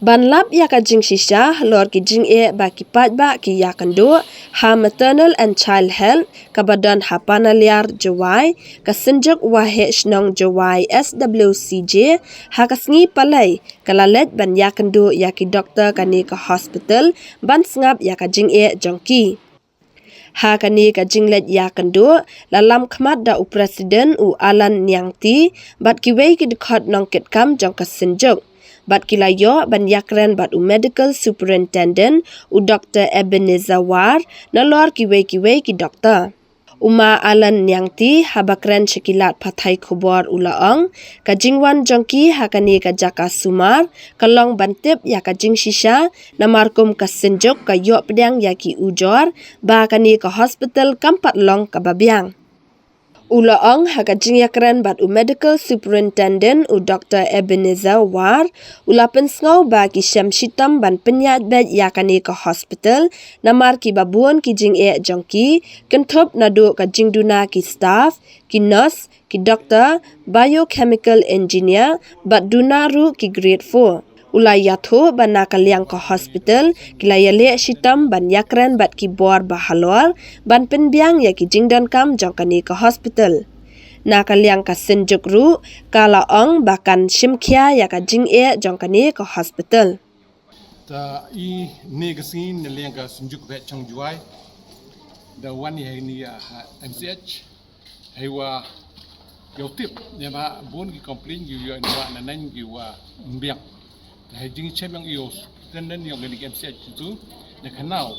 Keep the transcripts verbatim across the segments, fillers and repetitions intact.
Ban lap ïa ka jingshisha halor ki jingeh ba ki paidbah ki ïakynduh ha Maternal and Child Health kaba don ha Panaliar, Jowai, ka Synjuk Waheh Shnong Jowai, S W C J, ha ka sngi Palei ka la leit ban ïakynduh ïa ki doktor kane ka hospital ban sngap ïa ka jingeh jong ki. Ha kane ka jingleit ïakynduh la lam khmat da u President u Alan Niangti bad kiwei ki dkhot nongkitkam jong ka Synjuk, bad ki la ïoh ban ïakren bad u Medical Superintendent u Doktor Ebenezer War nalor kiwei kiwei ki doktor. U Ma Alan Niangti haba kren sha ki lad pathai khubor u la ong, ka jingwan jong ki ha kane ka jaka sumar ka long ban tip ïa ka jingshisha, namar kum ka Synjuk ka ïoh pdiang ïa ki ujor ba kane ka hospital kam pat long kaba biang. U la ong ha ka jingïakren bad u Medical Superintendent u Doktor Ebenezer War, u la pynsngew ba ki shem shitom ban pynïaid beit ïa kane ka hospital namar kiba bun ki jingeh jong ki, kynthup naduh ka jingduna ki staff, ki nurse, ki doktor, biochemical engineer bad duna ruh ki grade four. U la ïathuh ba na ka liang ka hospital ki la ïaleh shitom ban ïakren bad ki bor ba halor ban pynbiang ïa ki jingdonkam jong kane ka hospital. Na ka liang ka Synjuk ruh ka la ong ba kan shim khia ïa ka jingeh jong kane ka hospital. Ta i ne ka sngi ne liang ka Synjuk Waheh Shnong Jowai da wan ïa ni ha M C H. Hei wa ïoh tip ne ba bun ki complain ki ïoh ni wa na nang ki wa mbiang. Ta hei jingchem yong ïoh tenden yong kani ki M C H tu ne kanaw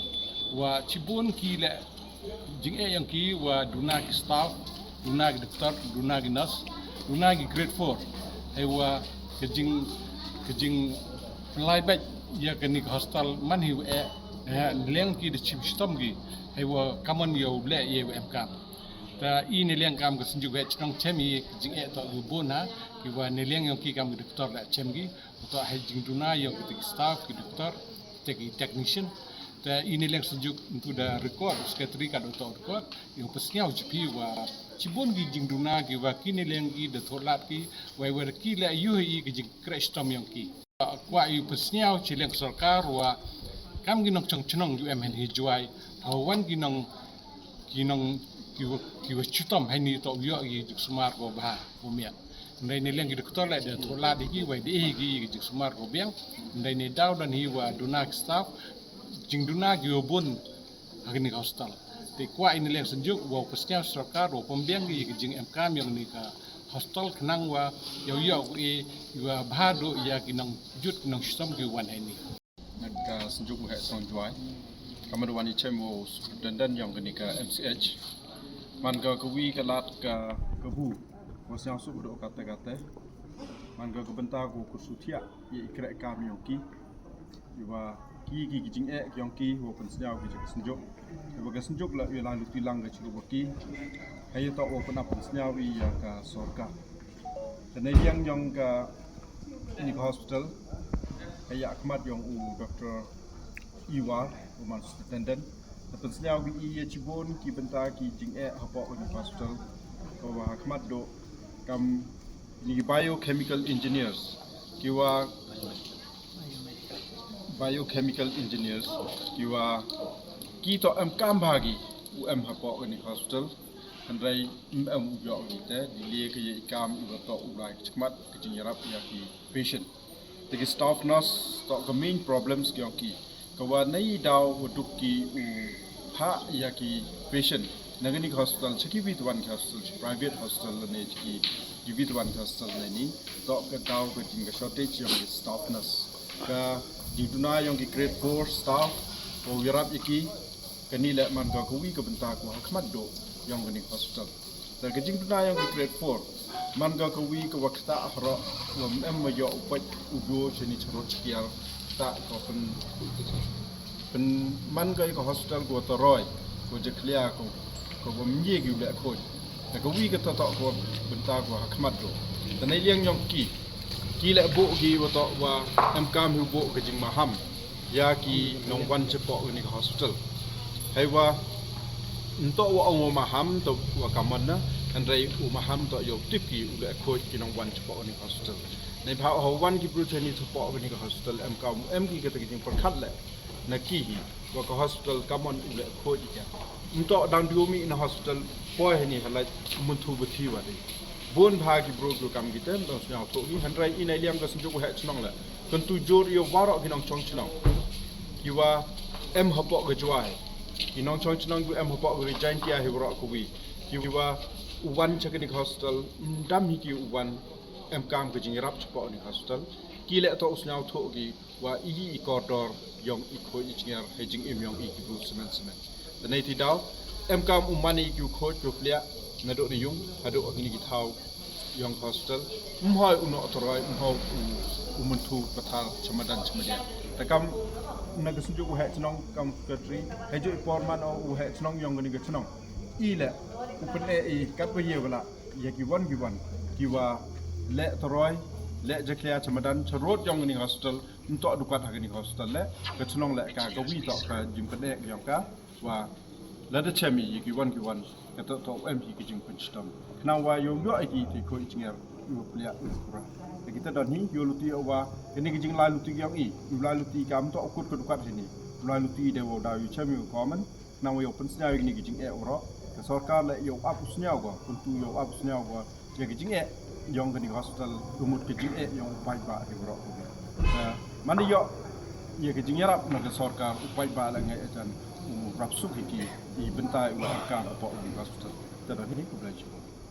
wa chibun ki le jingeh yong ki wa duna ki staff, duna ki doktor, duna ki nurse, duna ki grade four. Hei wa ka jing ka jing lai bad ïa kani ka hostel man hi wa eh, eh, leng ki da chim shitom ki. Hei wa kaman ïoh le ïa wa em kam. Ta i ne liang kam ka Synjuk Waheh Shnong chem i ka jingeh to ïoh bun ha ki wa ne liang yong ki kam ki doktor la chem ki to ha jingduna yong ki staff ki doktor te ki technician. Ta i ne liang Synjuk ntu da record secretary ka do to record ïoh pysngew jipi wa chibun ki jingduna ki wa ki ne liang ki da tholat ki wa wa ki la ïoh i ka jingkreh shitom yong ki. Kwah ïa u pyrshah chi leng sorkar wa kam ki nongchong chnong U M N H Y ha wan ki nong ki nong ki wa ki wa chitom ha ni to ïoh ïa jingsumar ko bha ko miat. Ndai ne leng ki doktor le de to la de ki wa de ki jingsumar ko biang. Ndai ne daw dan hi wa duna ki staff jingduna ki wa bun ha kani ka hostel. Te kwah ïa ne leng Synjuk wa u pyrshah sorkar wa pynbiang ïa ki jingem kam ïa kani ka hostel khnang wa ïoh ïoh ku i wa bha do ïa ki nongjut ki nongshitom ki wan ha ni. Na ka Synjuk Waheh Shnong Jowai. Ka man wan i chem wa u superintendent yong kani ka M C H. Man ka ka wi ka lad ka ka bu wa sñiaw suk do kate kate. Man ka ka bynta ko kursu thiah ïa i kreh kam yong ki. Iwa ki ki ki jingeh yong ki wa pynsñiaw ki jong ka Synjuk. Iwa ka Synjuk la ïa la luti lang ka chirup wa ki. Hei to wa pynap pynsñiaw ïa ka sorkar. Te ne liang yong ka ni ka hospital. Hei ïa khmat yong u doktor Iwar, u man superintendent. Te pynsñiaw ki ïa chibun ki bynta ki jingeh hapoh ka ni ka hospital. Ko wa ha khmat do kam ni biochemical engineers. Ki wa biochemical engineers ki wa ki to em kam bha ki u em hapoh ka ni ka hospital. Hynrei em em u ïoh ki te di le ka ïa i kam i wa to u rai ka chikmat ka jingïarap ïa ki patient. Te ki staff nurse to ka main problems ki yong ki. Ka wa nei daw wa duk ki u ha ïa ki patient. Na ka ni ka hospital cha ki wi to wan ki hospital cha private hospital ne cha ki ki wi to wan ki hospital ne ni. To ka daw ka jing ka shortage yong ki staff nurse. Ka jingduna yong ki grade four staff ko ïarap ïa ki. Ka ni le man ka ka wi ka bynta ko ha khmat do yong ka ni ka hospital. Te ka jingduna yong ka grade four man ka ka wi ka wa kata hro wa em ma ïoh u pait u do cha ni cha rot cha kiar ta ko pyn pyn man ka ka hospital ko ta roi ko ja khlia ko ko wa mye ki u le khoj. Te ka wi ka ta to ko bynta ko ha khmat do. Te nei liang yong ki ki le bo ki wa to wa em kam hu bo ka jingmaham ïa ki nongwan chapoh ka ni ka hospital. Hei wa nto wa ong wa maham to wa kamon na hynrei u maham to ïoh tip ki u le khoj ki nongwan chapoh ka ni ka hospital. Neibhah ha u wan ki briew shane shapoh kane ka hospital, em kam em ki kata ki jingpyrkhat leh na ki hi wa ka hospital ka mon u leh khot ïa ka. Ym toh dang dei u mih na hospital, poi hangne ha lait u Myntdu Bathi wa dei. Bun bha ki briew ki kam ki tem dang sngewthuh ki, hynrei i Neiliang ka Synjuk u Heh Chnong leh, kyntu jur ïa waroh ki nongchong chnong kiwa em hapoh ka Jowai, ki nongchong chnong kiwa em hapoh ka Ri Jaintia hi waroh kawi, kiwa u wan sha kane ka hospital ym dam hi ki u wan em kam ka jingïarap shapoh kane ka hospital. Ki leh toh u sngewthuh ki wa i i kordor yong i khot i jingïar ha jingim yong i ki briew shmen shmen. Te nei ti daw em kam u man i ki u khot ki u pliah naduh na yung haduh ha kine ki thaw yong ka hospital. Ym hoi u Noh Tyroi, ym hoi u, u Myntdu Pathar sha madan sha madia. Te kam na ka Synjuk u Heh Chnong kam secretary, ha juh i por man u Heh Chnong yong kane ka chnong, i leh u pyneh i katba ïa ka lah ïa ki wan ki wan kiwa leh Tyroi, leh jakhlia sha madan sha rud yong kane ka hospital. Ym toh du kat ha kane ka hospital leh, ka chnong leh ka kawi toh ka jingpyneh yong ka wa lada chem i ïa ki wan ki wan, kata toh em hi ka jingpynshitom. Khnang wa ïoh ïoh ïa ki te khot i jingïar iwa pliah iwa pura. Te kita don hi ïoh luti wa kane ka jinglai luti yong i, u lai luti kam toh u kut ka du kat hi ni. U lai luti de wa u daw ïa chem ïa u common. Khnang wa ïoh pynsngew ïa kine ki jingeh waroh. Ka sorkar leh ïoh ap u sngew ko, kyntu ïoh ap u sngew ko ïa ka jingeh yong kane ka hospital, ka mut ka jingeh yong u paidbah ki waroh ko. Te man ïoh ïa ka jingïarap na ka sorkar, u paidbah leh ngai ajan u rap suk hi ki i bynta iwa em kam hapoh kane ka hospital. Te don hi, khublei shibun.